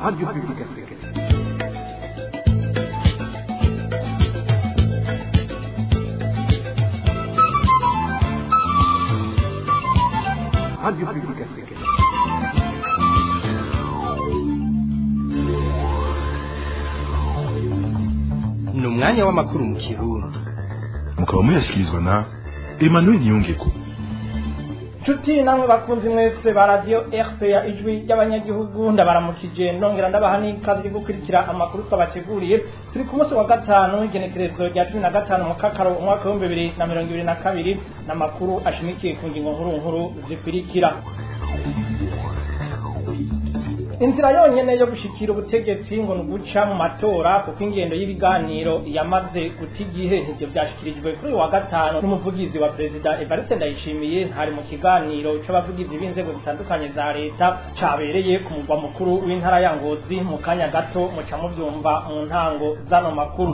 Radio Publique Africaine. Radio Publique Africaine. Ni umwanya w'amakuru mu Kirundi, mukaba muyashyikirizwa na Emmanuel Niyongeko. Nshuti namwe bakunzi mwese ba Radio RPA, Ijwi ry'Abanyagihugu, ndabaramukije ndongera ndabaha n'ikaze yo gukurikira amakuru twabateguriye. Turi ku munsi wa gatanu, igenekerezo rya 15 mu Kakaro, umwaka w'2022, n'amakuru ashimikiye ku ngingo nkuru nkuru zikurikira: Inzira yonyene yo gushikira ubutegetsi ngo nuguca mu matora, kuko ingendo y'ibiganiro yamaze guta igihe. Ivyo vyashikirijwe kuri uyu wa gatanu n'umuvugizi wa Perezida Evariste Ndayishimiye, hari mu kiganiro c'abavugizi b'inzego zitandukanye za leta cabereye ku mugwa mukuru w'intara ya Ngozi. Mu kanya gato muca muvyumva mu ntango z'ano makuru.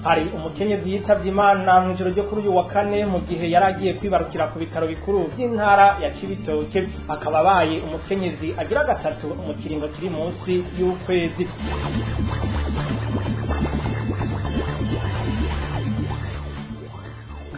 Hari umukenyezi yitavye Imana mw'ijoro ryo kuri uyu wa kane, mu gihe yari agiye kwibarukira ku bitaro bikuru vy'intara ya Cibitoke, akaba abaye umukenyezi agira gatatu mu kiringo kiri munsi y'ukwezi.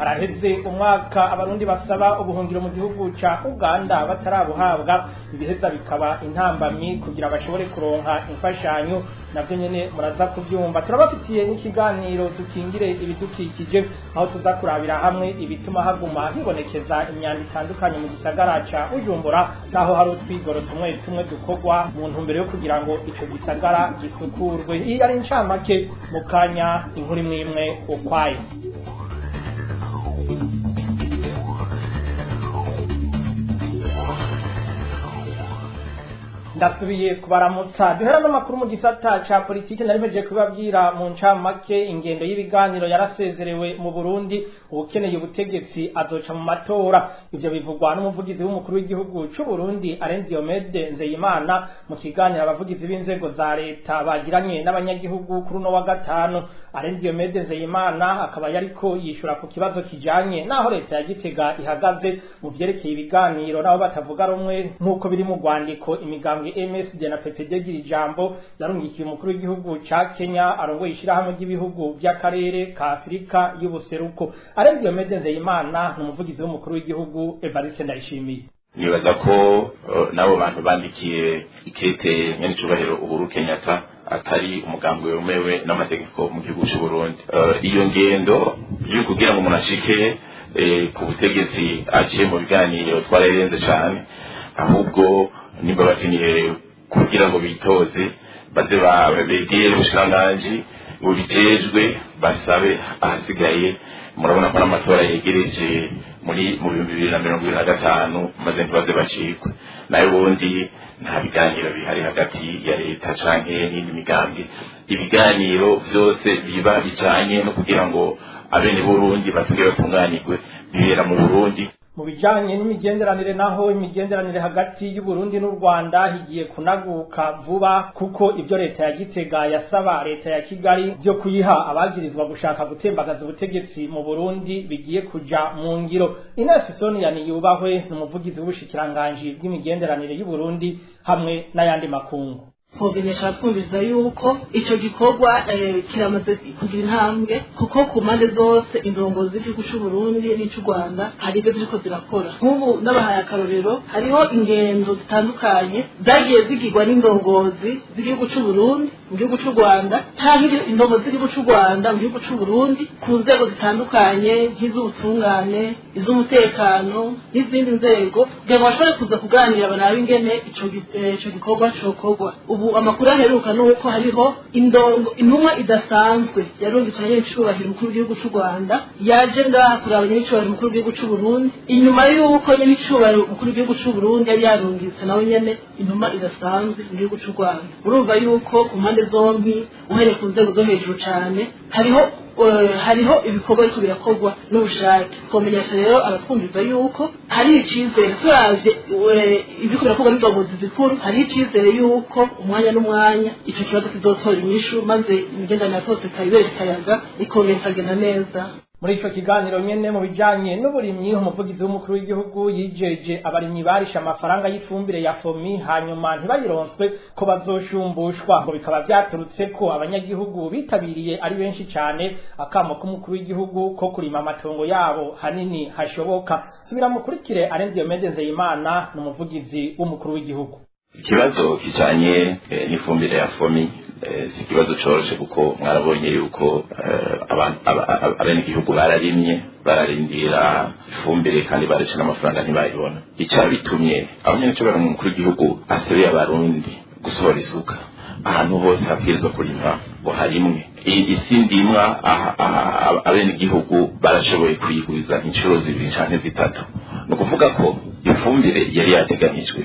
Haraheze umwaka Abarundi basaba ubuhungiro mu gihugu ca Uganda batarabuhabwa, ibiheza bikaba intambamyi kugira bashobore kuronka imfashanyo. Navyo nyene muraza kuvyumva. Turabafitiye n'ikiganiro "Dukingire ibidukikije", aho tuza kurabira hamwe ibituma haguma hibonekeza imyanda itandukanye mu gisagara ca Bujumbura, naho hari utwigoro tumwe tumwe dukorwa mu ntumbero yo kugira ngo ico gisagara gisukurwe. Iyi ari incamake, mu kanya inkuru imwe imwe ukwayo. Ndasubiye kubaramutsa. Duhera n'amakuru mu gisata ca politiki. Nari mpejeje kubabwira mu ncamake, ingendo y'ibiganiro yarasezerewe mu Burundi, uwukeneye ubutegetsi azoca mu matora. Ivyo bivugwa n'umuvugizi w'umukuru w'igihugu c'u Burundi, Alain Diomede Nzeyimana, mu kiganiro abavugizi b'inzego za leta bagiranye n'abanyagihugu kuri uno wa gatanu. Alain Diomede Nzeyimana akaba yariko yishura ku kibazo kijanye naho leta ya Gitega ihagaze mu vyerekeye ibiganiro naho batavuga rumwe, nk'uko biri mu rwandiko imigambwe MSD na PPD Ijambo yarungikiye umukuru w'igihugu ca Kenya arongoye ishirahamwe ry'ibihugu vy'akarere ka Afurika y'Ubuseruko. Alain Diomede Nzeyimana ni umuvugizi w'umukuru w'igihugu Evariste Ndayishimiye. Nibaza ko n'abo bantu bandikiye ikete nyenicubahiro Uhuru Kenyatta atari umugambwe wemewe n'amategeko mu gihugu c'u Burundi. Iyo ngendo yo kugira ngo umuntu ashike ku butegetsi aciye mu biganiro twararenze cane. Ahubwo nimba bakeneye kugira ngo bitoze, baze begere ubushikiranganji bubijejwe basabe. Ahasigaye murabona ko n'amatora yegereje muri mu 2025, maze ntibaze bacikwe. Nayo ubundi nta biganiro bihari hagati ya leta canke n'indi migambwe. Ibiganiro vyose biba bijanye no kugira ngo abene Burundi batunge batunganirwe bibera mu Burundi. Mu bijanye n'imigenderanire naho, imigenderanire hagati y'u Burundi n'u Rwanda higiye kunaguka vuba, kuko ivyo leta ya Gitega yasaba leta ya Kigali vyo kuyiha abagirizwa gushaka gutembagaza ubutegetsi mu Burundi bigiye kuja mu ngiro. Ines Sonia Niyubahwe ni umuvugizi w'ubushikiranganji bw'imigenderanire y'u Burundi hamwe n'ayandi makungu. Twomenyesha twumviriza yuko ico gikorwa kiramaze kugira intambwe, kuko ku mpande zose indongozi z'igihugu c'u Burundi n'ic'u Rwanda hari ivyo ziriko zirakora. Nk'ubu ndabahaye akarorero, hariho ingendo zitandukanye zagiye zigirwa n'indongozi z'igihugu c'u Burundi mu gihugu c'u Rwanda, canke indongozi z'igihugu c'u Rwanda mu gihugu c'u Burundi, ku nzego zitandukanye nk'iz'ubutungane, iz'umutekano n'izindi nzego, kugira ngo bashobore kuza kuganira barabe ingene ico gikorwa cokorwa. Ubu amakuru aheruka nuko hariho indongo intumwa idasanzwe yarungitswe na nyenicubahiro umukuru w'igihugu c'u Rwanda, yaje ngaha kuraba nyenicubahiro umukuru w'igihugu c'u Burundi, inyuma y'uko nyenicubahiro umukuru w'igihugu c'u Burundi yari yarungitse nawe nyene intumwa idasanzwe mu gihugu c'u Rwanda. Urumva yuko ku mpande zombi, uhereye ku nzego zo hejuru cane, hariho ibikorwa ariko birakorwa n'ubushake. Twomenyesha rero abatwumviza yuko hari icizere, turavye ibiriko birakorwa n'indongozi zikuru, hari icizere yuko umwanya n'umwanya ico kibazo kizotora inyishu, maze imigenderanire yose ikayibera ikayaga, ikongera ikagenda neza. Muri ico kiganiro nyene, mu bijanye n'uburimyi, umuvugizi w'umukuru w'igihugu yijeje abarimyi barisha amafaranga y'ifumbire ya FOMI hanyuma ntibayironswe ko bazoshumbushwa, ngo bikaba vyaturutse ko abanyagihugu bitabiriye ari benshi cane akamo k'umukuru w'igihugu ko kurima amatongo yabo hanini hashoboka. Subira mukurikire Alain Diomede Nzeyimana, ni umuvugizi w'umukuru w'igihugu. Ikibazo kijanye n'ifumbire ya FOMI si ikibazo coroshe, kuko mwarabonye yuko abenegihugu bararimye, bararindira ifumbire kandi barishe n'amafaranga ntibayibona. Icabitumye, aho nyene cyo umukuru w'igihugu asebeye abarundi gusohora isuka ahantu hose habwirizwa kurima ngo harimwe isi ndimwa, abenegihugu barashoboye kuyigwiza inshuro zibiri canke zitatu. Ni ukuvuga ko ifumbire yari yateganijwe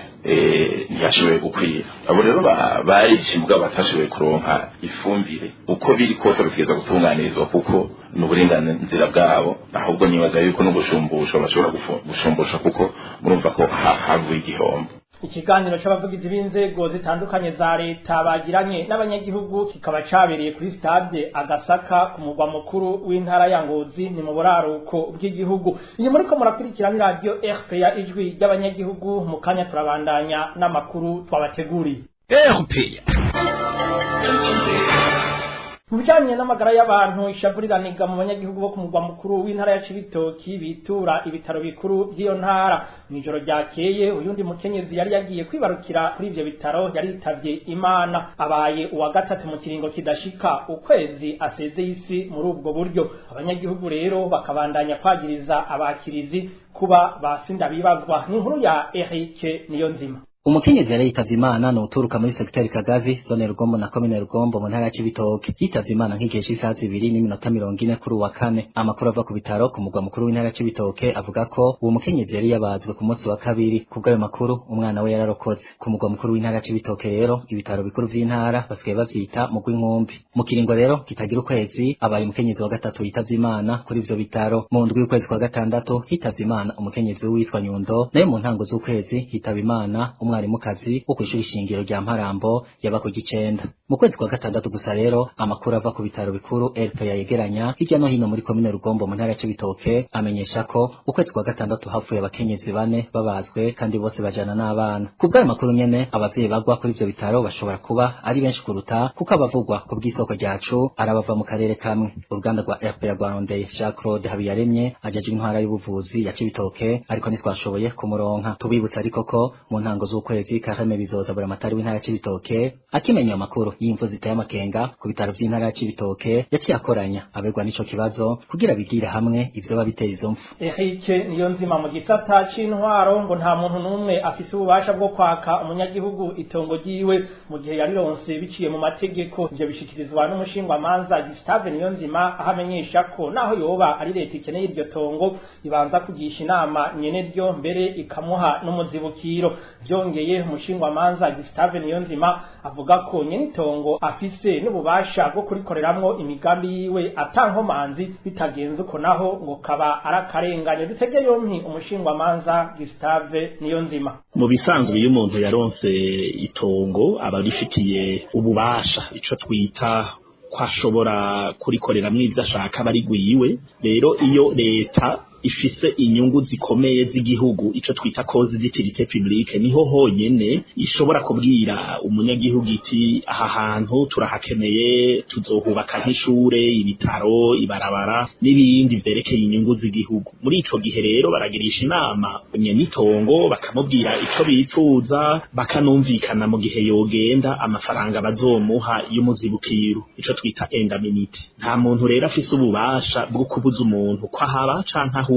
ntiyashoboye gukwira. Abo rero barishe mugabo batashoboye kuronka ifumbire, uko biri kose bategereza gutunganirizwa kuko ni uburenganzira bwabo. Ahubwo nibaza yuko no gushumbusha bashobora gushumbusha, kuko murumva ko havuye igihombo. Ikiganiro c'abavugizi b'inzego zitandukanye za leta bagiranye n'abanyagihugu kikaba cabereye kuri stade Agasaka ku mugwa mukuru w'intara ya Ngozi, ni mu buraruko bw'igihugu. Iyi muriko murakurikirana radio RPA, ijwi ry'abanyagihugu. Mu kanya turabandanya n'amakuru twabateguriye. RPA. Mu bijanye n'amagara y'abantu, ishavuriraniga mu banyagihugu bo ku mugwa mukuru w'intara ya Cibitoki bitura ibitaro bikuru by'iyo ntara. Mw'ijoro ryakeye, uyundi mukenyezi yari yagiye kwibarukira kuri ivyo bitaro yaritavye Imana, abaye uwa gatatu mu kiringo kidashika ukwezi asezeye isi muri ubwo buryo. Abanyagihugu rero bakabandanya kwagiriza abakirizi kuba basinda bibazwa. Ni inkuru ya Eric Niyonzima. Umukenyezi yari yitavye Imana ni uturuka muri sekiteri Kagazi, zone Rugombo na komine Rugombo mu ntara ya Cibitoke. Yitavye Imana nk'igihe c'isaha 2:40 kuri uwa kane. Amakuru ava ku bitaro ku mugwa mukuru w'intara ya Cibitoke avuga ko uwo mukenyezi yari yabazwe ku munsi wa kabiri. Kubw'ayo makuru, umwana we yararokotse. Ku mugwa mukuru w'intara ya Cibitoke rero, ibitaro bikuru vy'intara basigaye bavyita mu Rw'inkumbi. Mu kiringo rero kitagira ukwezi, abaye umukenyezi wa gatatu yitavye Imana kuri ivyo bitaro. Mu ndwi y'ukwezi kwa gatandatu hitavye Imana umukenyezi witwa Nyundo, nayo mu ntango z'ukwezi hitaba Imana umwarimukazi wo kw'ishuri shingiro rya Mparambo yaba ku gicenda. Mu kwezi kwa gatandatu gusa rero, amakuru ava ku bitaro bikuru RPA yegeranya hirya no hino muri komine Rugombo mu ntara ya Cibitoke amenyesha ko ukwezi kwa gatandatu hapfuye abakenyezi bane babazwe, kandi bose bajana n'abana. Ku bw'ayo makuru nyene, abavyeyi bagwa kuri ivyo bitaro bashobora kuba ari benshi kuruta, kuko abavugwa ku bw'isoko ryacu arabava mu karere kamwe. Uruganda rwa RPA rwarondeye Jean Claude Habiyaremye ajejwe intwara y'ubuvuzi ya Cibitoke, ariko ntitwashoboye kumuronka. Tubibutsa ariko ko mu ntango z'ukwezi Kareme Bizoza, buramatari w'intara ya Cibitoke, akimenya ayo makuru y'imfu ziteye amakenga ku bitaro vy'intara ya Cibitoke, yaciye akoranya abegwa n'ico kibazo kugira bigire hamwe ivyo babiteye izo mfu. Eric Niyonzima. Mu gisata c'intwaro, ngo nta muntu n'umwe afise ububasha bwo kwaka umunyagihugu itongo ryiwe mu gihe yarironse biciye mu mategeko. Ivyo bishikirizwa n'umushingwamanza Gustave Niyonzima, aho amenyesha ko naho yoba ari leta ikeneye iryo tongo, ibanza kugisha inama nyene ryo, mbere ikamuha n'umuzibukiro. Vyongeye, umushingwamanza Gustave Niyonzima avuga ko nyene itongo afise n'ububasha bwo kurikoreramwo imigambi yiwe atankomanzi. Bitagenze uko naho ngo kaba ari akarengane. Dutege yompi umushingwamanza Gustave Niyonzima. Mu bisanzwe, iyo umuntu yaronse itongo aba arifitiye ububasha, ico twita ko ashobora kurikoreramwo ivyo ashaka, aba ari gwiwe. Rero iyo leta ifise inyungu zikomeye z'igihugu, ico twita cause d'utilité publique, niho honyene ishobora kubwira umunyagihugu iti: "Aha hantu turahakeneye, tuzohubaka nk'ishure, ibitaro, ibarabara n'ibindi vyerekeye inyungu z'igihugu." Muri ico gihe rero baragirisha inama nyenitongo, bakamubwira ico bifuza, bakanumvikana mu gihe yogenda amafaranga bazomuha y'umuzibukiro, ico twita indemnité. Nta muntu rero afise ububasha bwo kubuza umuntu ko ahaba canke ahubaka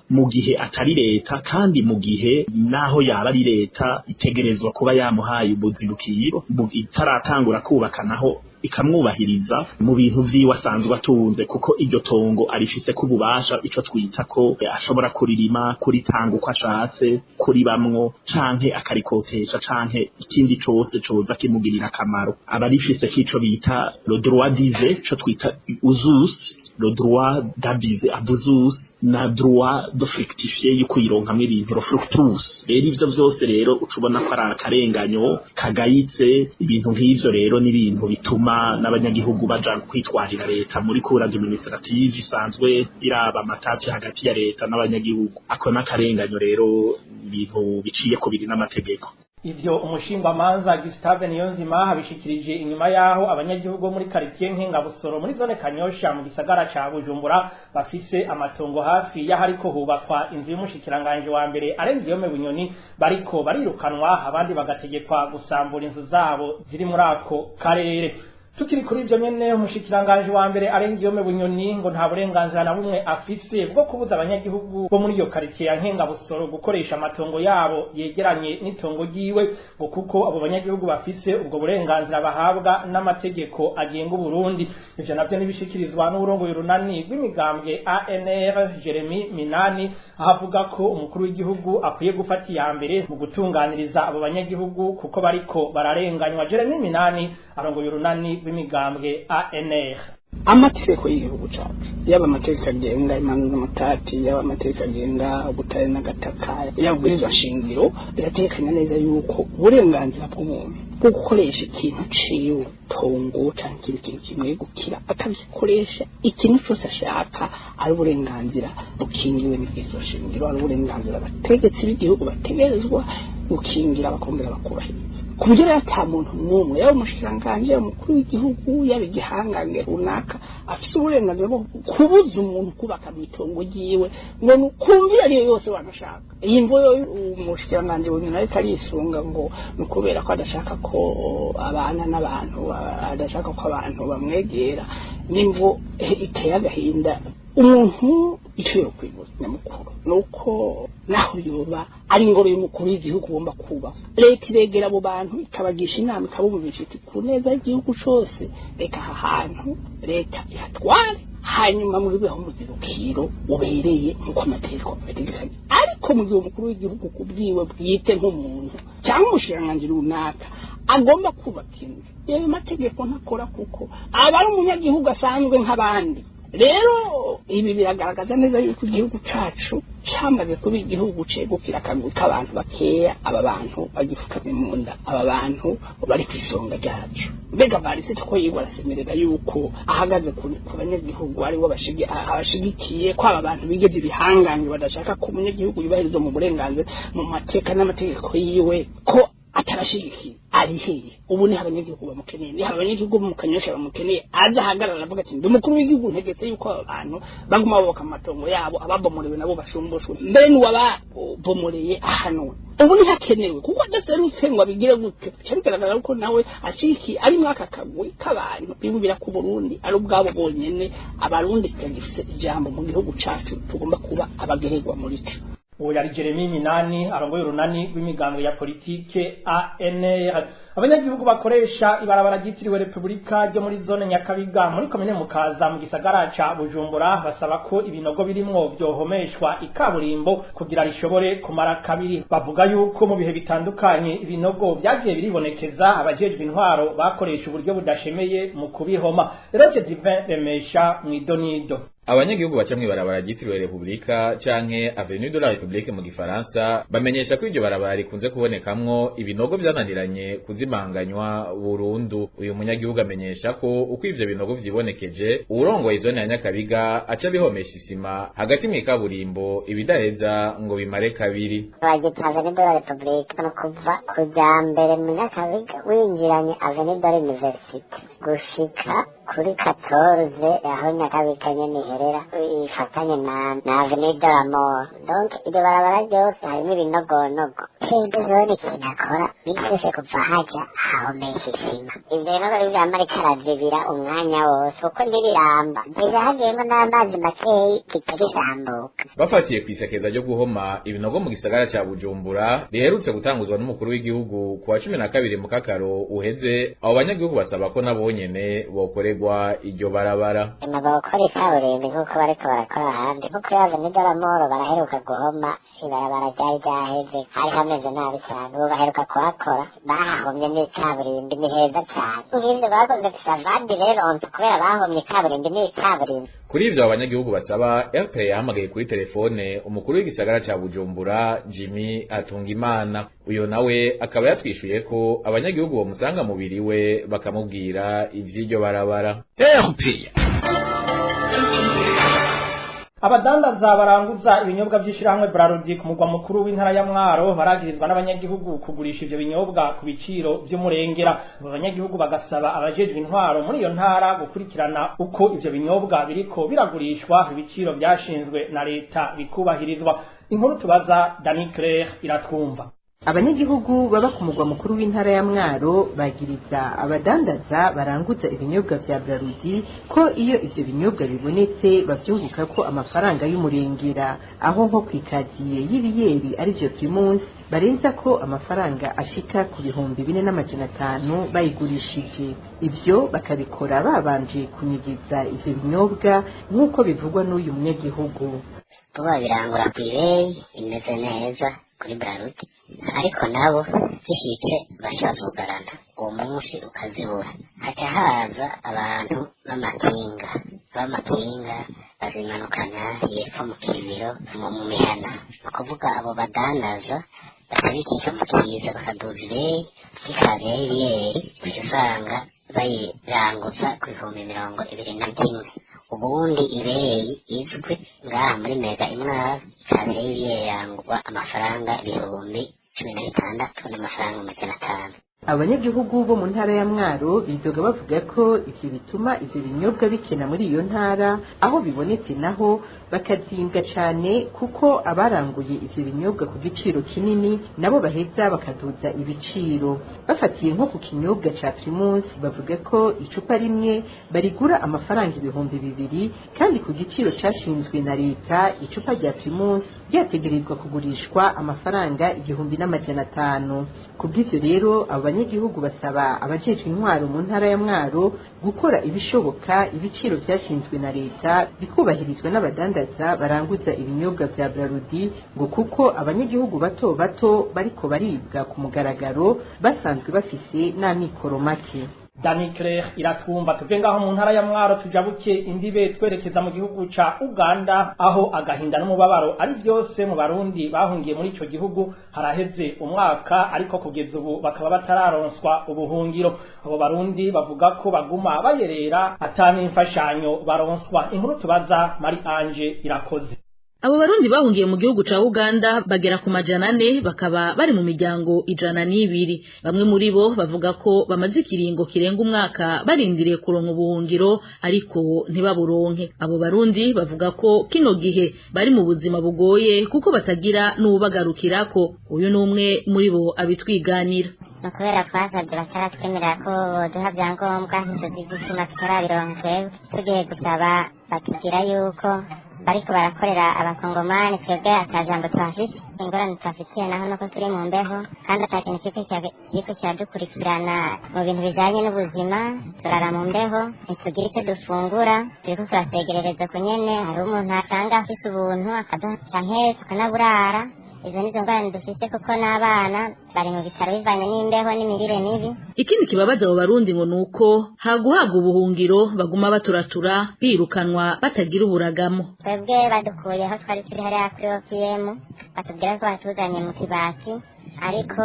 mu gihe atari leta, kandi mu gihe naho yaba ari leta itegerezwa kuba yamuhaye ubuzibukiro itaratangura kubaka, naho ikamwubahiriza mu bintu vyiwe asanzwe atunze, kuko iryo tongo arifise ko ububasha, ico twita ko ashobora kuririma, kuritanga uko ashatse, kuribamwo canke akarikotesha canke ikindi cose coza kimugirira akamaro. Aba arifise k'ico bita le droit d'user, ico twita usus, le droit d'abuser, abusus, na droit de fructifier, yo kuyironkamwo ibintu, le fructus. Rero ivyo vyose rero uca ubona ko ari akarenganyo kagayitse. Ibintu nk'ivyo rero ni ibintu bituma bituma n'abanyagihugu baja kwitwarira leta muri cour administrative isanzwe iraba amatati hagati ya leta n'abanyagihugu. Ako n'akarenganyo rero, ibintu biciye ku biri n'amategeko. Ivyo umushingwamanza Gustave Niyonzima abishikirije inyuma yaho abanyagihugu bo muri quartier Nkengabusoro muri zone Kanyosha mu gisagara ca Bujumbura bafise amatongo hafi y'ahariko hubakwa inzu y'umushikiranganje wa mbere Arengiyome Bunyoni bariko barirukanwa, abandi bagategekwa gusambura inzu zabo ziri muri ako karere. Tukiri kuri ivyo nyene, umushikiranganje wa mbere Arengiyome Bunyoni ngo nta burenganzira na bumwe afise bwo kubuza abanyagihugu bo muri iyo quartier ya Nkengabusoro gukoresha amatongo yabo yegeranye n'itongo ryiwe, ngo kuko abo banyagihugu bafise ubwo burenganzira bahabwa n'amategeko agenga Uburundi. Ivyo navyo nibishikirizwa n'uburongoye urunani rw'imigambwe ANR Jeremy Minani, aho avuga ko umukuru w'igihugu akwiye gufata iya mbere mu gutunganiriza abo banyagihugu kuko bariko bararenganywa. Jeremy Minani arongoye urunani rw'imigambwe ANR. Amategeko y'igihugu cacu, yaba amategeko agenga imanza z'amatati, yaba amategeko agenga ubutare n'agataka, yaba ubwirizwa nshingiro, birategekanya neza yuko uburenganzira bw'umuntu bwo gukoresha ikintu ciwe, tongo canke ikindi kintu kimwegukira, akagikoresha ikintu cose ashaka, ari uburenganzira bukingiwe n'ibwirizwa nshingiro, ari uburenganzira abategetsi b'igihugu bategerezwa gukingira bakongera bakubahiriza, ku buryo rero ata muntu n'umwe, yaba umushikiranganji, yaba umukuru w'igihugu, yaba igihangange runaka, afise uburenganzira bwo kubuza umuntu kubaka mw'itongo ryiwe ngo nukumvira ariyo yose wanashaka. Iyi mvo yo umushikiranganji Bunyoni ariko arisunga ngo ni ukubera ko adashaka ko abana n'abantu, adashaka ko abantu bamwegera, n'imvo iteye agahinda. Umuntu icyo yokwibuza nyamukuru nuko naho yoba ari ingoro y'umukuru w'igihugu ugomba kuba leta iregera abo bantu, ikabagisha inama, ikabumvisha iti ku neza y'igihugu cose reka aha hantu leta ihatware, hanyuma muribeho muzibukiro ubereye nk'uko amategeko abitegekanya. Ariko mu gihe umukuru w'igihugu kubwiwe bwite nk'umuntu cyangwa umushikiranganji runaka agomba kubaka inzu, ayo mategeko ntakora kuko aba ari umunyagihugu asanzwe nk'abandi. Rero ibi biragaragaza neza yuko igihugu cacu camaze kuba igihugu cegukira akagwi k'abantu bakeya. Aba bantu bagifukamye mu nda, aba bantu bari kw'isonga ryacu. Mbega varise ko yigwa arasemerera yuko ahagaze ku banyagihugu, aribo abashigikiye, ko aba bantu bigeze ibihangange badashaka ko umunyagihugu yubahirizwa mu burenganzira, mu mateka n'amategeko yiwe, ko atarashigikiye, ari hehe ubu? Niho abanyagihugu bamukeneye, niho abanyagihugu bo mu Kanyosha bamukeneye, aza ahagarara avuga ati ndi umukuru w'igihugu, ntegetse yuko aba bantu baguma bubaka amatongo yabo, ababomorewe nabo bashumbushwe, mbere n'uwababomoreye ahanwe. Ubu niho akenewe, kuko adaserutse ngo abigire gutyo bica bigaragara ko nawe ashigikiye ari muri aka kagwi k'abantu bibubira ku Burundi ari ubwabo bonyene. Abarundi tutagifise ijambo mu gihugu cacu, tugomba kuba abagererwa muri co. Uwo yari Jeremy Minani arongoye urunani rw'imigambwe ya politike ANR. Abanyagihugu bakoresha ibarabara ryitiriwe Republika ryo muri zone Nyakabiga muri komine Mukaza mu gisagara ca Bujumbura basaba ko ibinogo birimwo vyohomeshwa ikaburimbo kugira rishobore kumara kabiri. Bavuga yuko mu bihe bitandukanye ibinogo vyagiye biribonekeza, abajejwe intwaro bakoresha uburyo budashemeye mu kubihoma. Rero Divin Remesha mw'idonido. Abanyagihugu baca mw'ibarabara ryitiriwe Republika canke Avenue de la République mu gifaransa bamenyesha ko iryo barabara rikunze kubonekamwo ibinogo vyananiranye kuzimanganywa burundu. Uyu munyagihugu amenyesha ko uko ivyo binogo vyibonekeje, uwurongoye zone ya Nyakabiga aca bihomesha isima hagati mw'ikaburimbo, ibidaheza ngo bimare kabiri. Bagita Avenue de la République, ni ukuva kuja mbere mu Nyakabiga winjiranye Avenue de l'Université gushika kuri 14, aho Nyakabiga nyene iherera ifatanye na Avenue de la Mort. Donc iryo barabara ryose harimo ibinogonogo. Twebwe zone ikintu akora minsi yose kuva haja hahomesha isima, ivyo binogo bivyama ariko arazibira umwanya wose kuko ntibiramba, mbere hagiyemwo n'amazi makeyi kica gisambuka. Bafatiye kw'isekeza ryo guhoma ibinogo mu gisagara ca Bujumbura riherutse gutanguzwa n'umukuru w'igihugu ku wa 12 Mukakaro uheze, abo banyagihugu basaba ko nabo nyene bokorerwa iryo barabara. Ema bokora ikaburimbi nk'uko bariko barakora ahandi, nko kuri Avenue de la Mort baraheruka guhoma ibarabara ryari ryaheze, hari hameze nabi cane. Ubu baheruka kuhakora bahahomye n'ikaburimbi, ni heza cane. Nk'ivyo bakoze savadi rero kubera bahomye ikaburimbi n'ikaburimbi. Kuri ivyo abanyagihugu basaba, RPA yahamagaye kuri telefone umukuru w'igisagara ca Bujumbura Jimmy Atungimana. Uyo nawe akaba yatwishuye ko abanyagihugu bamusanga mubiri we bakamubwira ivy'iryo barabara. RPA. Abadandaza baranguza ibinyobwa vy'ishirahamwe Brarudi ku mugwa mukuru w'intara ya Mwaro baragirizwa n'abanyagihugu kugurisha ivyo binyobwa ku biciro vy'umurengera. Abo banyagihugu bagasaba abajejwe intwaro muri iyo ntara gukurikirana uko ivyo binyobwa biriko biragurishwa, ibiciro vyashinzwe na leta bikubahirizwa. Inkuru tubaza Dani Claire iratwumva. Abanyagihugu baba ku mugwa mukuru w'intara ya Mwaro bagiriza abadandaza baranguza ibinyobwa vya Brarudi ko iyo ivyo binyobwa bibonetse bavyunguka ko amafaranga y'umurengera, aho nko kwikaziye y'ibiyeri arivyo Primus barenza ko amafaranga ashika ku 4500 bayigurishije. Ivyo bakabikora babanje kunyigiza ivyo binyobwa nk'uko bivugwa n'uyu munyagihugu. Tuba birangura kw'ibeyi imeze neza kuri Brarudi, ariko nabo zishitse baca bazugarana uwo munsi ukazibura, haca haza abantu b'amakinga bazimanukana yepfo mu Kibiro mu mihana. Ni ukuvuga abo badandaza baca bikika mu kiza bakaduza ibeyi y'ikaziye y'ibiyeri, uca usanga bayiranguza ku 21,000. Ubundi ibeyi izwi ngaha muri mega Imwaro, ikaziye y'ibiyeri irangurwa amafaranga 16,500. Abanyagihugu bo mu ntara ya Mwaro bidoga bavuga ko ivyo bituma ivyo binyobwa bikena muri iyo ntara, aho bibonetse naho bakazimbwa cane kuko abaranguye ivyo binyobwa ku giciro kinini nabo baheza bakaduza ibiciro. Bafatiye nko ku kinyobwa ca Primus bavuga ko icupa rimwe barigura amafaranga 2000, kandi ku giciro cashinzwe na leta icupa rya Primus ryategerezwa kugurishwa amafaranga 1500. Kubw'ivyo rero abanyagihugu basaba abajejwe intwaro mu ntara ya Mwaro gukora ibishoboka ibiciro vyashinzwe na leta bikubahirizwa n'abadandaza baranguza ibinyobwa vya Brarudi, ngo kuko abanyagihugu bato bato bariko baribwa ku mugaragaro basanzwe bafise n'amikoro make. Dani Claire iratwumva. Tuve ngaho mu ntara ya Mwaro tujabuke imbibe twerekeza mu gihugu ca Uganda, aho agahinda n'umubabaro ari vyose mu Barundi bahungiye muri ico gihugu. Haraheze umwaka ariko kugeza ubu bakaba batararonswa ubuhungiro. Abo Barundi bavuga ko baguma bayerera atani imfashanyo baronswa. Inkuru tubaza Marie Ange Irakoze. Abo Barundi bahungiye mu gihugu ca Uganda bagera ku 400, bakaba bari mu miryango 102. Bamwe muri bo bavuga ko bamaze ikiringo kirenga umwaka barindiriye kuronka ubuhungiro ariko ntibaburonke. Abo Barundi bavuga ko kino gihe bari mu buzima bugoye kuko batagira n'ubagarukirako. Uyu n'umwe muri bo abitwiganira. Kubera twasabye bataratwemerera ko boduha vyangombwa, ntituzi igituma tutarabironka. Twebwe tugiye gusaba batubwira yuko bariko barakorera abakongomani, twebwe ata jambo tuhafise. Ingorane tuhafitiye naho nuko turi mu mbeho kandi ata kintu kiriko kiradukurikirana mu bintu bijanye n'ubuzima. Turara mu mbeho, ntitugira ico dufungura, turiko turasegerereza ku nyene. Hari umuntu atanga afise ubuntu akaduha canke tukanaburara. Izo nizo ngorane dufise kuko n'abana bari mu bitaro bivanye n'imbeho n'imirire mibi. Ikindi kibabaza abo Barundi ngo nuko haguhabwa ubuhungiro baguma baturatura birukanwa batagira uburagamo. Twebwe badukuyeho twari turi hariya kuri OPM, batubwira ko batuzanye mu Kibati, ariko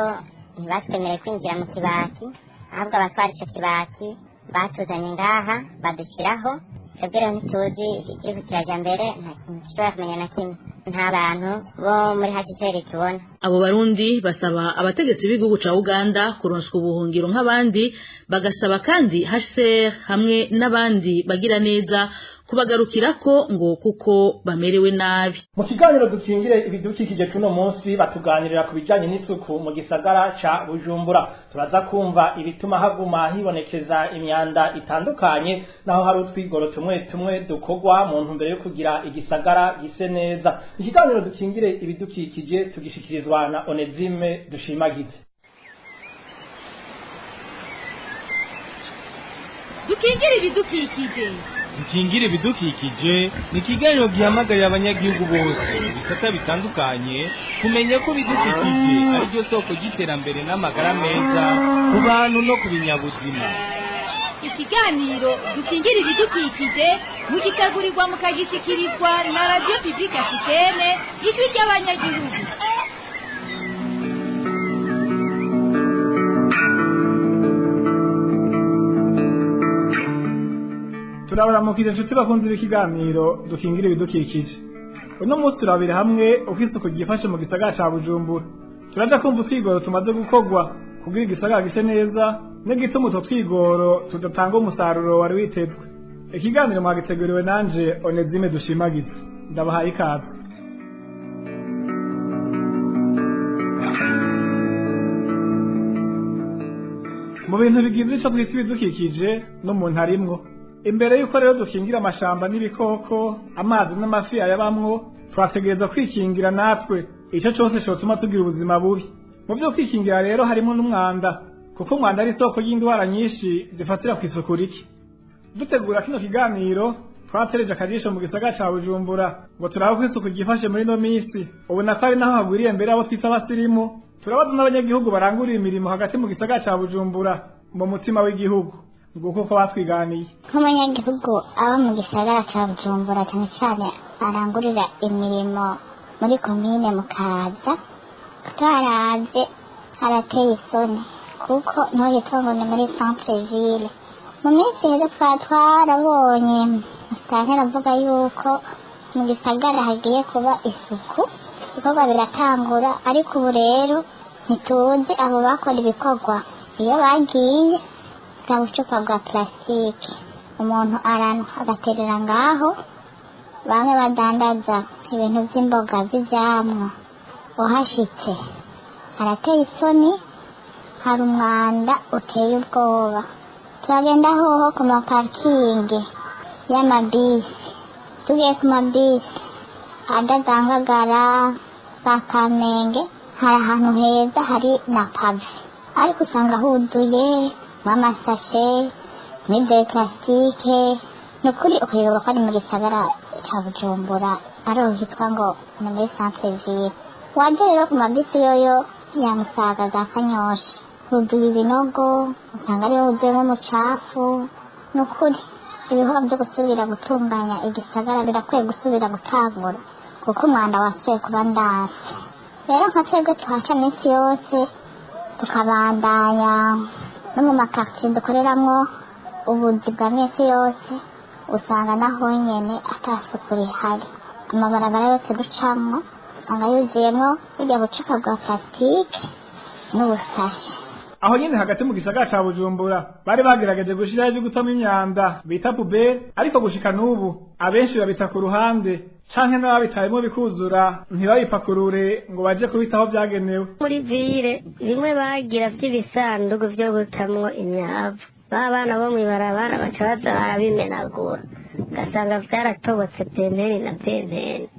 ntibatwemereye kwinjira mu Kibati, ahubwo abatwara ico Kibati batuzanye ngaha badushiraho. Twebwe rero ntituzi ikiriko kiraja mbere, ntitushobora kumenya na kimwe, nta bantu bo muri HCR tubona. Abo Barundi basaba abategetsi b'igihugu ca Uganda kuronswa ubuhungiro nk'abandi, bagasaba kandi HCR hamwe n'abandi bagira neza kubagarukirako ngo kuko bamerewe nabi. Mu kiganiro dukingire ibidukikije cuno munsi batuganirira ku bijanye n'isuku mu gisagara ca Bujumbura. Turaza kumva ibituma haguma hibonekeza imyanda itandukanye, naho hari utwigoro tumwe tumwe dukogwa mu ntumbero yo kugira igisagara gise neza. Ikiganiro dukingire ibidukikije tugishikirizwa na Onezime Dushimagize. Dukingire ibidukikije. Dukingire ibidukikije ni ikiganiro gihamagarira abanyagihugu bose mu bisata bitandukanye kumenya ko ibidukikije ari ryo soko ry'iterambere n'amagara meza ku bantu no ku binyabuzima. Ikiganiro dukingire ibidukikije Mugitegurirwa mukagishikirizwa na Radio Publique Africaine, ijwi ry'abanyagihugu. Turabaramukije inshuti bakunze ibikiganiro dukingira ibidukikije. Uno munsi turabira hamwe uko isuku ryifashe mu gisagara ca Bujumbura. Turaja kumva utwigoro tumaze gukorwa kugira igisagara gise neza n'igituma utwo twigoro tudatanga umusaruro wari witezwe. Ikiganiro mwagiteguriwe nanje Onezime Dushimagize. Ndabahaye ikaze. Mu bintu bigize ico twita ibidukikije n'umuntu arimwo. Imbere yuko rero dukingira amashamba n'ibikoko, amazi n'amafi ayabamwo, twategereza kwikingira natwe ico cose cotuma tugira ubuzima bubi. Mu vyo kwikingira rero harimo n'umwanda, kuko umwanda ari isoko y'indwara nyinshi zifatira ku isuku rike. Dutegura kino kiganiro twatereje akajisho mu gisagara ca Bujumbura ngo turabe ko isuku ryifashe muri ino misi. Ubona ko ari naho hagwiriye mbere abo twita abasirimu. Turabaza n'abanyagihugu barangurira imirimo hagati mu gisagara ca Bujumbura mu mutima w'igihugu. Nguko ko batwiganiye. Nk'umunyagihugu aba mu gisagara ca Bujumbura cyane cyane arangurira imirimo muri komine Mukaza, twaravye harateye isoni kuko ntugitongo ni muri centre ville. Mu minsi iheze twarabonye musitanteri avuga yuko mu gisagara hagiye kuba isuku, ibikorwa biratangura, ariko ubu rero ntituzi abo bakora ibikorwa iyo bagiye. Bwa bucupa bwa plastique umuntu aranwa agaterera ngaho, bamwe badandaza ibintu vy'imboga vy'ivyamwa, uhashitse harateye isoni, hari umwanda uteye ubwoba. Turagenda hoho ku maparikingi y'amabisi, tugiye ku mabisi adazangagara za Kamenge, hari ahantu heza hari na pave, ariko usanga huzuye amasashe n'ibyo plastique. Ni ukuri ukiyoberwa ko ari mu gisagara ca Bujumbura, ari hitwa ngo ni muri centre ville. Waje rero ku mabisi yoyo ya Musaga za Kanyosha, huzuye ibinogo, usanga ariho huzuyemo umucafu. Ni ukuri ibikorwa vyo gusubira gutunganya igisagara birakwiye gusubira gutangura, kuko umwanda wasubiye kuba ndasi. Rero nka twebwe tuhaca minsi yose tukabandanya no mu makartier dukoreramwo ubuzi bwa minsi yose, usanga naho nyene atasuku rihari. Amabarabara yose ducamwo usanga yuzuyemwo burya bucupa bwa plastique n'ubusashe. Aho nyene hagati mu gisagara ca Bujumbura bari bagerageje gushiraho ivyo gutama imyanda bita pubere, ariko gushika n'ubu abenshi babita ku ruhande canke n'ababitayemwo bikuzura ntibabipakurure ngo baje kubitaho vyagenewe. Muri ville bimwe bagira vy'ibisandugu vyo gutamwo imyavu, ba bana bo mw'ibarabara baca baza barabimenagura, ugasanga vyaratobotse pempeni na pempeni.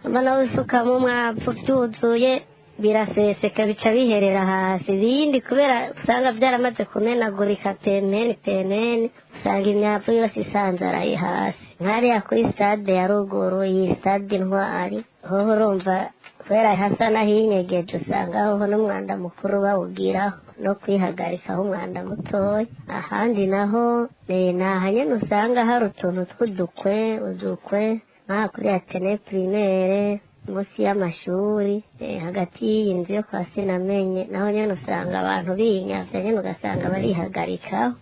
Mbona usukamo umwavu vyuzuye biraseseka bica biherera hasi, ibindi kubera usanga vyaramaze kumenagurika pempeni pempeni, usanga imyavu yose isanzaraye hasi. Nkariya kuri stade ya ruguru, iyi stade Intwari, hoho urumva kubera hasa n'ahinyegeje, usanga hoho n'umwanda mukuru bawugiraho no kwihagarikaho umwanda mutoya. Ahandi naho ni ahanyene usanga hari utuntu tw'udukwe udukwe, nk'aha kuri Atene primaire munsi y'amashuri, hagati y'iyi nzu yo kwa Sinamenye, naho nyene usanga abantu binyavya nyene ugasanga barihagarikaho.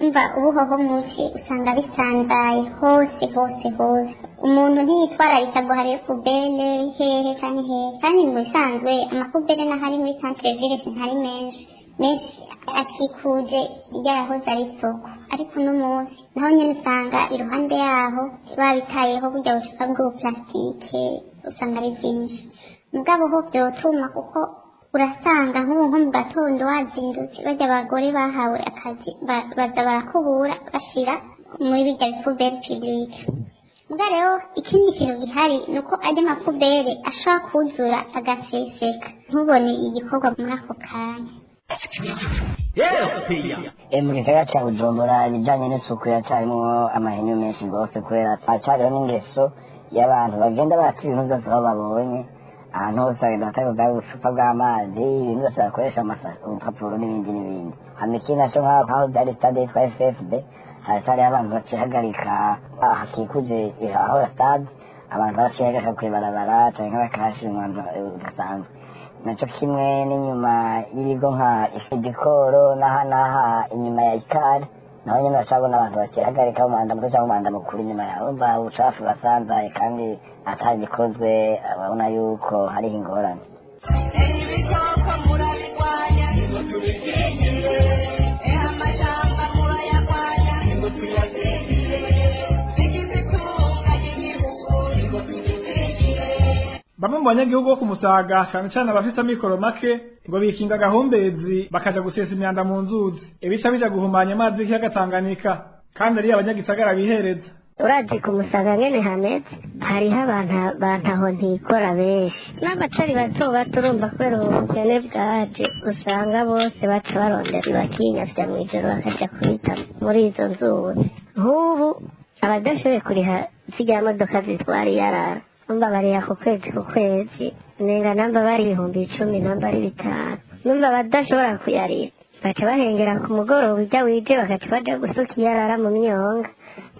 Mva ubuhoho mwinshi usanga bisanzaye hose hose hose, umuntu ntiyitwararika ngo hari pubele hehe canke hehe. Kandi mu bisanzwe amapubele n'ahari muri centre ville ntari menshi menshi, akikuje ryahoze ari isoko, ariko uno munsi naho nyene usanga iruhande yaho babitayeho burya bucupa bw'ubuplastike usanga ari bwinshi. Mugabo ho vyotuma kuko urasanga nk'ubu nko mu gatondo wazindutse, barya abagore bahawe akazi baza barakubura bashira muri birya bipubere publike. Muga rero ikindi kintu gihari ni uko arya mapubere ashobora kuzura agaseseka, ntubone igikorwa muri ako kanya. Mu gisagara ca Bujumbura ibijanye n'isuku yacarimwo amahinyu menshi rwose, kubera hacariho n'ingeso y'abantu bagenda barata ibintu vyose aho babonye. Ahantu hose bagenda bataguza ubucupa bw'amazi, ibintu byose bakoresha urupapuro n'ibindi n'ibindi. Hama ikindi naco nk'aho byari stade yitwa FFB, Haracyariho abantu bacihagarika hakikuje aho stade, abantu baracihagarika kw'ibarabara canke bakahashira umwanda udasanzwe. Naco kimwe n'inyuma y'ibigo nka idikoro n'aha n'aha inyuma ya ikari, naho nyene bacabona abantu bacihagarika umwanda muto canke umwanda mukuru inyuma yawe. Urumva ubucafu basanzaye kandi atagikozwe, urabona yuko hariho ingorane. Ibikoko murabirwanya, tubikingire. Amashamba murayarwanya, tuyakingire. Bigize itunga ry'igihugu, tubikingire. Bamwe mu banyagihugu bo ku Musaga, cane cane abafise amikoro make, ngo bikinga agahumbezi bakaja gusesa imyanda mu nzuzi, ibica bija guhumanya amazi y'ikiyaga Tanganyika, kandi ari abanyagisagara bihereza. Urazi ku Musaga ngene hameze, hariho abantu bantaho ntikora benshi n'abacari bato bato. Urumva kubera ubu bukene bwaje, usanga bose baca barondera bakinyavya mw'ijoro bakaja kubita muri izo nzuzi. Nk'ubu abadashoboye kuriha zirya modoka zitwara iyarara, numva bariha ku kwezi, ku kwezi nenga namba bari 10,000, namba ari 5. Numva abadashobora kuyarira baca bahengera ku mugoroba ujya wije, bagaca baja gusuka iyarara mu myonga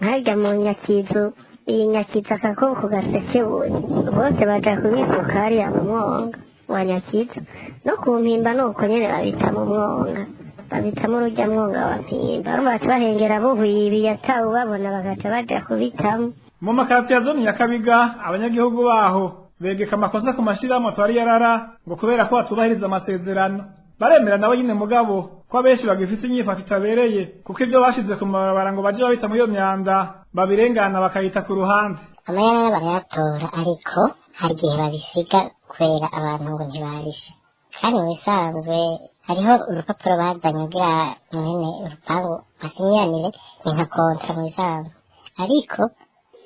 nkarya mu Nyakizu. Iyi Nyakizu akakoko gasekebuye, bose baja kubisuka hariya mu mwonga wa Nyakizu. No ku Mpimba nuko nyene, babita mu mwonga, babitamo urujya mwonga wa Mpimba. Urumva baca bahengera buhwibiye atawubabona, bagaca baja kubitamo. Mu makaratiye ya zone Nyakabiga, abanyagihugu baho begeka amakosa ku mashirahamwe atwara iyarara, ngo kubera ko batubahiriza amasezerano. Baremera nabo nyine mugabo ko abenshi bagifise inyifato itabereye, kuko ivyo bashize ku mabarabara ngo baje babita muri iyo myanda babirengana bakayita ku ruhande. Amayarara barayatora, ariko hari igihe babisiga kubera abantu ngo ntibarishe. Kandi mu bisanzwe hariho urupapuro bazanye kugira mwene urupangu basinyiranire, ni nka kontra mu bisanzwe, ariko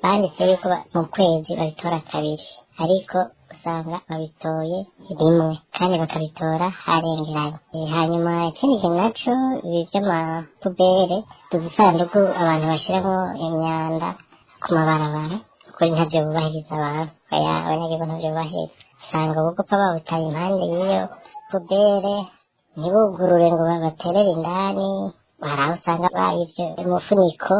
banditse yuko mu kwezi babitora kabiri, ariko usanga babitoye rimwe kandi bakabitora harengeranye. Hanyuma ikindi kintu naco, ibi vy'amapubere, udusanduku abantu bashiramo imyanda ku mabarabara, kuri ntavyo bubahiriza abantu. Oya, abanyagihugu ntavyo bubahiriza. Usanga ubugupa babutaye impande y'iyo pubere, ntibugurure ngo baterere indani. Hari aho usanga bayivye umufuniko,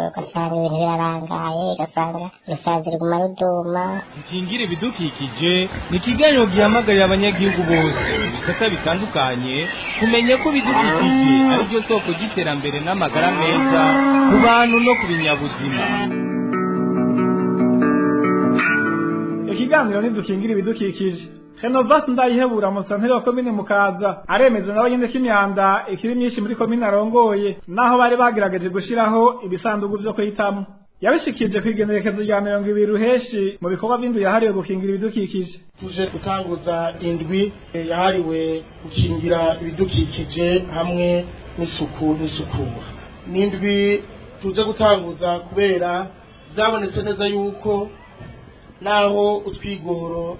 ugasanga ibintu birarangaye, ugasanga urusazi ruguma ruduma. Dukingire ibidukikije ni ikiganiro gihamagarira abanyagihugu bose mu bisata bitandukanye kumenya ko ibidukikije ari byo soko ry'iterambere n'amagara meza ku bantu no ku binyabuzima. Ikiganiro ntidukingira ibidukikije. Renovasi Ndayihebura, musanteri wa komine Mukaza, aremeza nawe nyene ko imyanda ikiri myinshi muri komine arongoye, naho bari bagerageje gushiraho ibisandugu vyo kuyitamwo. Yabishikije kw'igenekerezo rya 20 Ruheshi mu bikorwa vy'indwi yahariwe gukingira ibidukikije. Tuje gutanguza indwi yahariwe gukingira ibidukikije hamwe n'isuku n'isukura. N'indwi tuje gutanguza kubera vyabonetse neza yuko naho utwigoro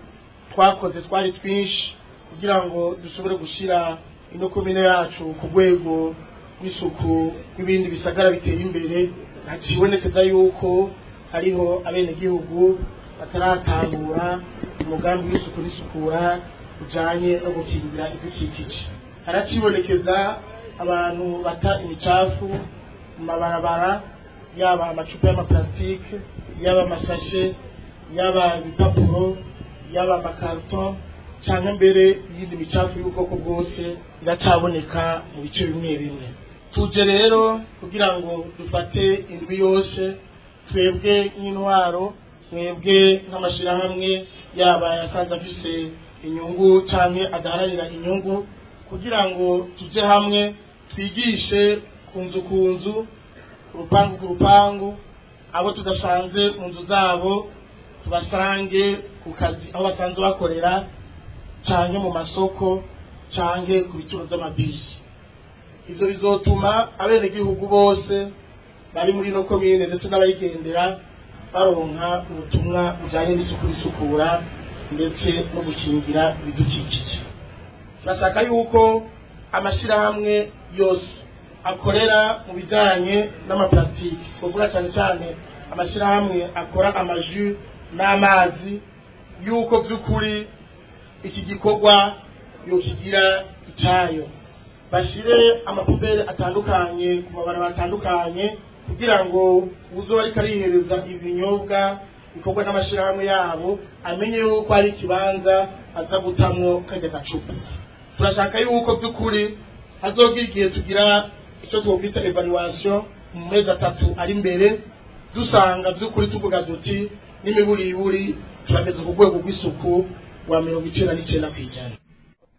twakoze twari twinshi kugira ngo dushobore gushira ino komine yacu ku rwego rw'isuku rw'ibindi bisagara biteye imbere, hakibonekeza yuko hariho abenegihugu bataratangura umugambi w'isuku n'isukura ujanye no gukingira ibidukikije. Haracibonekeza abantu bata imicafu mu mabarabara, yaba amacupa y'amaplastike, yaba amasashe, yaba ibipapuro, yaba amakarito, canke mbere y'iyindi micafu y'ubwoko bwose iracaboneka mu bice bimwe bimwe. Tuje rero kugira ngo dufate indwi yose, twebwe nk'intwaro, mwebwe nk'amashirahamwe, yaba yasanze afise inyungu canke adaharanira inyungu, kugira ngo tuje hamwe twigishe ku nzu ku nzu, ku rupangu ku rupangu, abo tudasanze mu nzu zabo tubasange ku kazi aho basanzwe bakorera, canke mu masoko, canke ku bituro vy'amabisi. Ivyo bizotuma abenegihugu bose bari muri ino komine ndetse n'abayigendera baronka ubutumwa bujanye n'isuku n'isukura ndetse no gukingira ibidukikije. Turashaka yuko amashirahamwe yose akorera mu bijanye n'amaplastike, twovuga cane cane amashirahamwe akora amaju n'amazi, yuko vy'ukuri iki gikorwa yokigira icayo, bashire amapubere atandukanye ku mabarabara atandukanye. Kugira ngo uzoba ariko arihereza ibinyobwa bikorwa n'amashirahamwe yabo amenye yuko ari ikibanza aza gutamwo karya gacupa. Turashaka yuko by'ukuri hazogira igihe tugira icyo twokwita evaluation mu mezi 3 ari imbere, dusanga by'ukuri tuvuga duti n'imiburiburi turameze ku rwego rw'isuku wa 99%.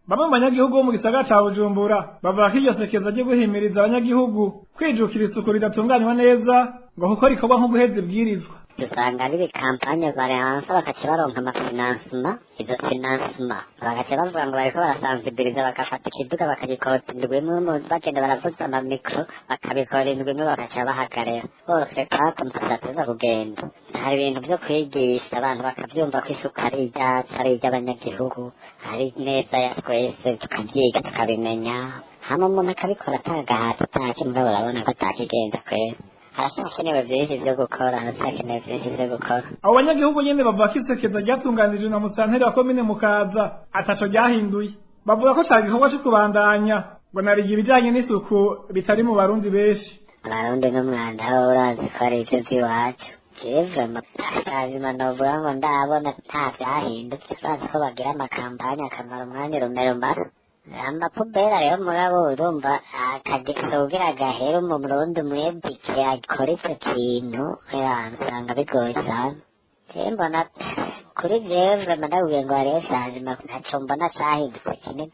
Bamwe mu banyagihugu bo mu gisagara ca Bujumbura bavuga ko iryo sekeza ryo guhimiriza abanyagihugu kwijukira isuku ridatunganywa neza, ngo kuko rikorwa nko guheza ibwirizwa. Usanga ari ibikampanye baransa bakaca baronka amafinansima, izo finansima bagaca bavuga ngo bariko barasansibiliza, bagafata ikiduga bakagikota indwi imwe, bagenda baravuza amamikro bakabikora indwi imwe bakaca bahagarara bose bakompandateza kugenda. Hari ibintu vyo kwigisha abantu bakavyumva ko isuku ari iryacu, ari iry'abanyagihugu, ari neza ya twese, tukavyiga tukabimenya, hama umuntu akabikora atagahato ataki, mugabo urabona ko atakigenza kwese. Haracyakenewe byinshi byo gukora, haracyakenewe byinshi byo gukora. Abo banyagihugu nyene bavuga ko isekeza ryatunganijwe na musanteri wa komine Mukaza ataco ryahinduye. Bavuga ko cari igikorwa co kubandanya, ngo nariga ibijanye n'isuku bitari mu Barundi benshi. Abarundi n'umwanda wo urazi ko ari ivyo vy'iwacu. Jewe hanyuma novuga ngo ndabona nta vyahindutse, urazi ko bagira amakampani akamara umwanya rumerumara. Amapubera rero mugabo urumva akageso kugira gahera mu Burundi umwebike akora ico kintu usanga bigoye cane. Rero mbona kuri jewe vraiment ndakubwiye ngo hariho changement, ntaco mbona cahindutse kinini.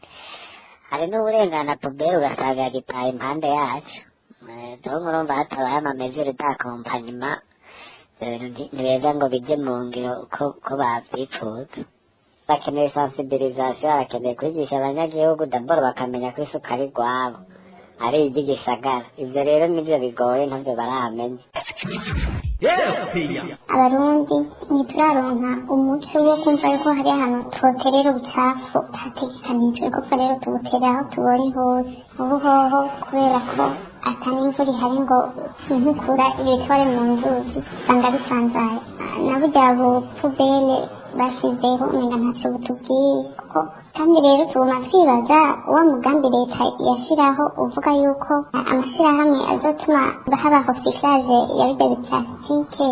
Hari n'uwurengana pubere ugasanga yagitaye impande yacu. Donc urumva hatabaye amamesure d'accompagnement, ivyo bintu ntibeza ngo bije mu ngiro uko bavyipfuza. Bakeneye sensibilisation, barakeneye kwigisha abanyagihugu d'abord bakamenya ko isuku ari rwabo, ari iry'igisagara. Ivyo rero nivyo bigoye, ntavyo baramenya. Abarundi ntituraronka umuco wo kumva yuko hari ahantu twoterera ubucafu hategekanijwe, kuko rero tubuterera aho tubonye hose. Ubu hoho kubera ko ata n'imvura ihari ngo inkukura ibitware mu nzuzi, usanga bisanzaye. Na burya bupubere bashizeho umenga ntaco butubwiye, kuko kandi rero tuguma twibaza wa mugambi leta yashiraho uvuga yuko amashirahamwe azotuma haba recyclage ya birya biplastike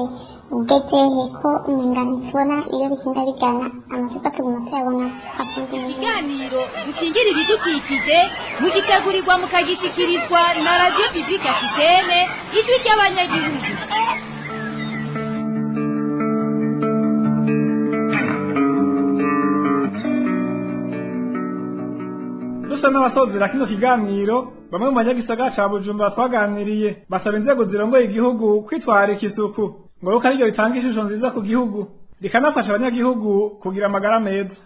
ugezehe, ko umenga ntitubona iyo bihinda bigana, amacupa tuguma tuyabona hafunze. Ikiganiro dukingira ibidukikije mugitegurirwa mukagishikirizwa na Radio Publique Africaine, ijwi ry'abanyagihugu. Dusa n'abasozera kino kiganiro, bamwe mu banyagisagara ca Bujumbura twaganiriye basaba inzego zirongoye igihugu kwitwararika isuku, ngo kuko ariryo ritanga ishusho nziza ku gihugu, rikanafasha abanyagihugu kugira amagara meza.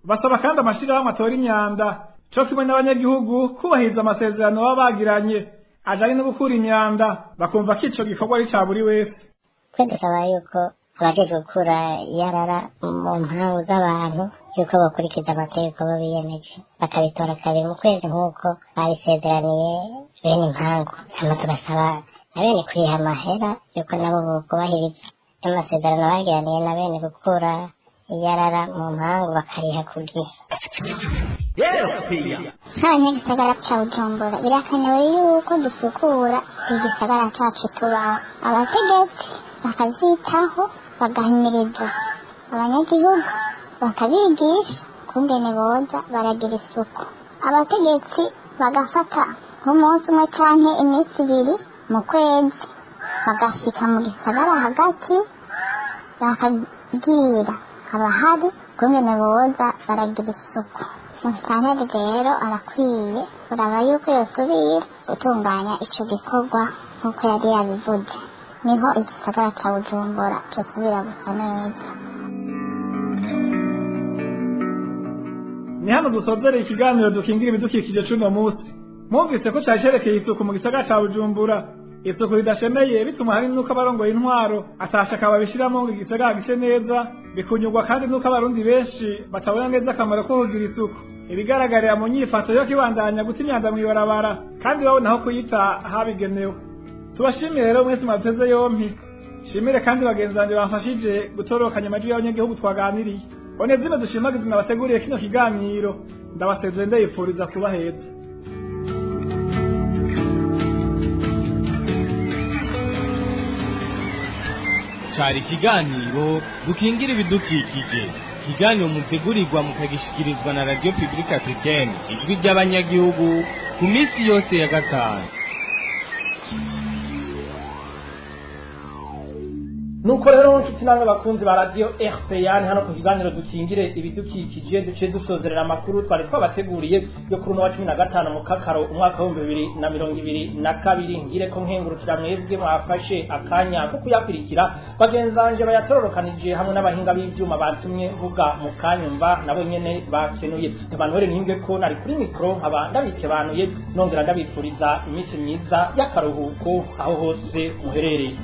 Basaba kandi amashirahamwe atora imyanda co kimwe n'abanyagihugu kubahiriza amasezerano baba bagiranye ajanye no gukura imyanda, bakumva ko ico gikorwa ari ca buri wese. Twe dusaba yuko abajejwe gukura iyarara mu mpangu z'abantu yuko bakurikiza amategeko bo biyemeje, bakabitora kabiri mu kwezi nk'uko babisezeraniye bene impangu. Hama tugasaba na bene kuriha amahera yuko nabo bokubahiriza amasezerano bagiraniye na bene gukura iyarara mu mpangu, bakariha ku gihe. Nk'abanyagisagara ca Bujumbura birakenewe yuko dusukura igisagara cacu tubaho, abategetsi bakavyitaho, bagahimiriza abanyagihugu, bakabigisha kungene boza baragira isuku. Abategetsi bagafata nk'umunsi umwe canke iminsi ibiri mu kwezi, bagashika mu gisagara hagati, bakabwira abahari kungene boza baragira isuku. Musitanteri rero arakwiye kuraba yuko yosubira gutunganya ico gikorwa nk'uko yari yabivuze, niho igisagara ca Bujumbura cosubira gusa neza. Ni hano dusozereye ikiganiro dukingira ibidukikije c'uno musi. Mwumvise ko cari cerekeye isuku mu gisagara ca Bujumbura. Isuku ridashemeye bituma hari nuko abarongoye intwaro atashaka babishiramo ngo igisagara gise neza, bikunyurwa kandi nuko abarundi benshi batabona neza akamaro ko kugira isuku. Ibigaragarira mu nyifato yo kibandanya guta imyanda mw'ibarabara kandi babona aho kuyita habigenewe. Tubashimire rero mwese mwaduteze yompi. Shimire kandi bagenzi banje bamfashije gutorokanya amajwi y'abanyagihugu twaganiriye. Onezime dushimagize nabateguriye kino kiganiro, ndabasezeye ndayipfuriza kuba heza. Cari ikiganiro dukingira ibidukikije, ikiganiro mutegurirwa mukagishikirizwa na Radio Publique Africaine, Ijwi ry'Abanyagihugu, ku minsi yose ya gatanu. Nuko rero, nshuti namwe bakunzi ba Radio RPA, ni hano ku kiganiro dukingire ibidukikije duce dusozerera amakuru twari twabateguriye yo kuri uno wa 15 mu Kakaro umwaka wa 2022. Ngire ko nkengurukira mwebwe mwafashe akanya ko kuyakurikira, bagenzanje bayatororokanije hamwe n'abahinga b'ivyuma batumye mvuga mu kanyumva, nabo nyene bakenuye. Emmanuel Nimbwe ko nari kuri mikro, nkaba ndabikebanuye nongera ndabipfuriza iminsi myiza y'akaruhuko aho hose muherereye.